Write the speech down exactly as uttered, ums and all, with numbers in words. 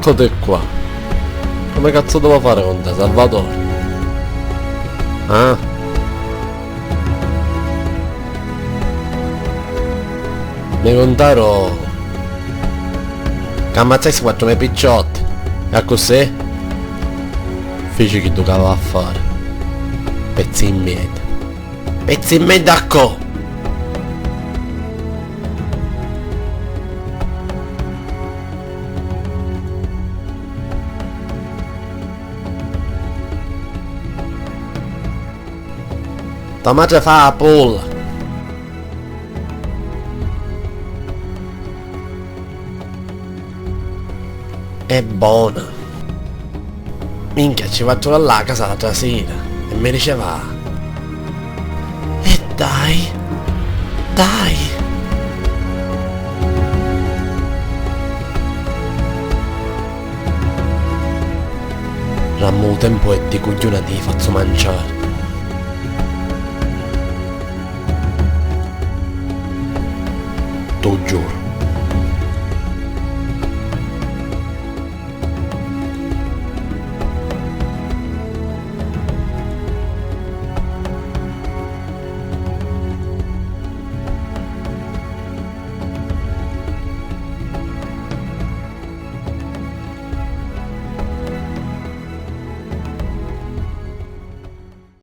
Eccoti qua. Come cazzo devo fare con te, Salvatore? Ah? Mi cuntaru ca ammazzasti quattru me picciotti. E accussì? Fici chiddu ca aveva a fari. Pezzi 'i mmiedda. Pezzi 'i mmiedda a co? To matri fa a pulla. È bona. Minchia, ci vaiu a la casa l'atra sira e mi diceva: "E dai, dai." Rammu u tempu e di cugghiuna ti fazzu manciari. Tu giuru.